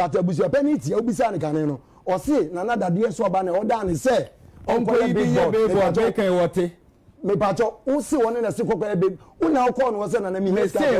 But abusuapanin tia wobisa ne kane no, ɔse Nana Dadeɛ so aba na ɔdaa ne sɛ ɔnkɔyɛ billboard. Mepakyɛw, mepakyɛw, wo se ɔne na se kɔkɔyɛ big, wo na wokɔɔ no hɔ sɛ Nana mehia sika akɔyɛ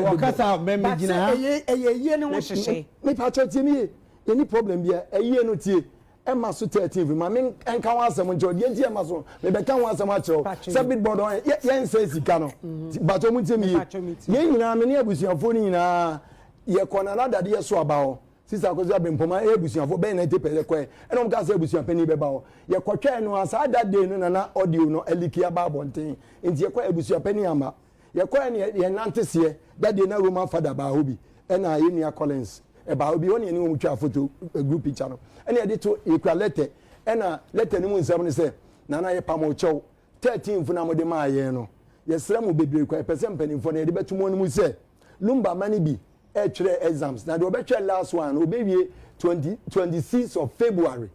billboard. But sɛ ɛyɛ ɛyɛ ayie ne ho nhyehyɛe. Mepakyɛw tie me yie, yɛnni problem biara, ayie no tie, ɛma so 13 ma me nka ho asɛm nkyerɛ wo, deɛ nti ɛma so no, mebɛka ho asɛm akyerɛ wo, sɛ billboard ɔyɛ, yɛ yɛnsɛe sika no, mpakyɛw montie me yie, yɛn nyinaa, me ne abusuafoɔ no nyinaa, Yɛkɔɔ Nana Dadeɛ so aba hɔ. Sista Akosua Brempɔma ɛyɛ abusuafoɔ bɛyɛ 90 pɛ yɛkɔɛ ɛna wɔn kaa sɛ abusua panin bɛba hɔ. Yɛkɔtwɛɛ no a saa that day no na na audio no aliki aba abɔnten nti yɛkɔɛ abusua panin amma. Yɛkɔɛ no yɛ nante seɛ that day na Roman father baa hɔ bi ɛna yɛn nua Collins ɛbaa hɔ bi hɔ na yɛne wɔn twaa photo group picture no ɛna yɛde to yɛkura letter ɛna letter no mu nsɛm ne sɛ Nana yɛpam wo kyɛw 13 fo na mode maa yɛn no yɛsrɛ mo bebree kwa yɛpɛ sɛ mpanimfoɔ no yɛde bɛto mo anim sɛ Lumba ma no bi ɛtwerɛ exams na deɛ ɔbɛtwerɛ last one no ɔbɛwie 20 26 of February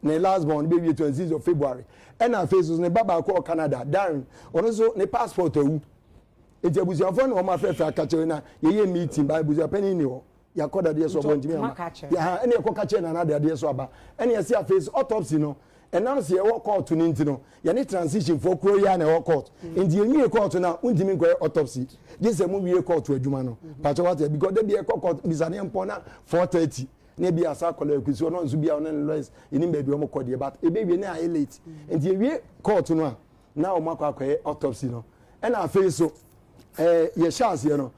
ne last born no bɛwie 26 of February ɛna afei so ne ba baako wɔ Canada Darren ɔno nso ne passport awu nti abusuafoɔ na wɔn afrɛfrɛ aka kyerɛ na yɛyɛ meeting ba abusuapanin ni hɔ yɛakɔ dadeɛ so ɔbɔ ntumi ama ɛna yɛkɔ ka kyerɛ nana dadeɛ so aba ɛna yɛsi afei so autopsy no ɛnam sɛ yɛwɔ court no nti no yɛne transition foɔ kuro yi a na ɛwɔ court mm. nti yɛnwie court no a wontumi nkɔyɛ autopsy gye sɛ mo wie court adwuma no mm-hmm. pakyɛ wate because da bi ɛkɔ court bisa ne mpɔn na 4:30 na ebi asa akɔla akusi ɔno nso bi a ɔne ne lawyers yɛnim baabi wɔn kɔ deɛ but ebewie ne ayɛ late mm. nti yɛwie court no a na wɔn akɔ akɔyɛ autopsy no ɛna afei so ɛɛ yɛhyɛ aseɛ no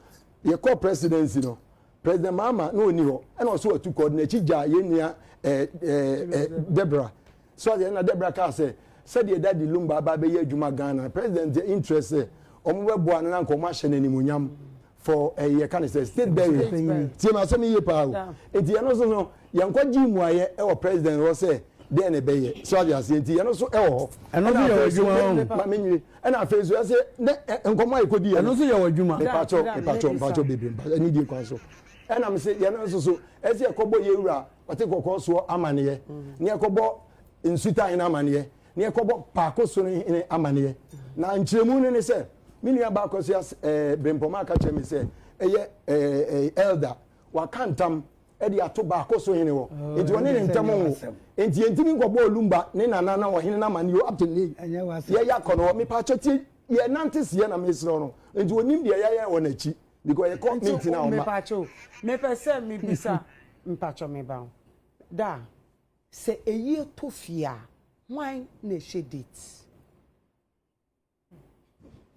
yɛkɔ presidency no President Mahama na ɔnni hɔ ɛna ɔso watu kɔ ɔde n'akyi gyaa yɛn nua ɛɛ ɛɛ Deborah so adeɛ na Deborah kaa sɛ sɛdeɛ Daddy Lumba aba abɛyɛ adwuma Ghana president deɛ interest sɛ wɔn bɛboa no na nka wɔn ahyɛ no animuonyam for ɛyɛ yɛka ne sɛ state burial tie ma asɛm yie paa o nti yɛn nso no yɛn kɔ gye mmuayɛ ɛwɔ president hɔ sɛ deɛ na ɛbɛyɛ so ade aseɛ nti yɛn nso ɛwɔ hɔ ɛno nso yɛ adwuma ho ma menwie ɛna afei nso ɛsɛ ne nkɔmɔ a yɛkɔdi yɛ ɛno nso yɛ w'adwuma mepakyɛw mepakyɛw mepakyɛw bebree mepakyɛw ɛne die kwan so ɛna me se yɛn nso so ɛsɛ yɛkɔbɔ yɛwura ɔte kɔkɔɔ soɔ amaneɛ ne yɛkɔbɔ nsutan no amaneɛ ne yɛkɔbɔ paako so no hene amaneɛ na nkyerɛmu no ne sɛ me nua baakɔ so ɛɛ brempɔma aka kyerɛ me sɛ ɛyɛ ɛɛ elder waka ntam de ato baako so hene hɔ oh, nti ɔne ne ntam nwo nti yɛntumi nkɔbɔ olumba ne nana na ɔhene no amane up to nay yɛyɛ akɔ no hɔ mepaakyɛ tie yɛnante seɛ na mesrɛ no nti onim deɛ yɛyɛ wɔ n'akyi because yɛkɔ meeting a ɔma mepaakyɛ mepɛ sɛ mebisa mpakyɛ meba ho da sɛ ɛyie tɔ fie a hwan na ɛhyɛ date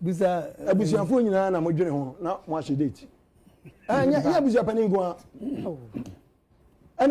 Bisa abusuafoɔ nyinaa na modwene ho na moahyɛ date. Ɛnyɛ nyɛ abusua panin nko ara.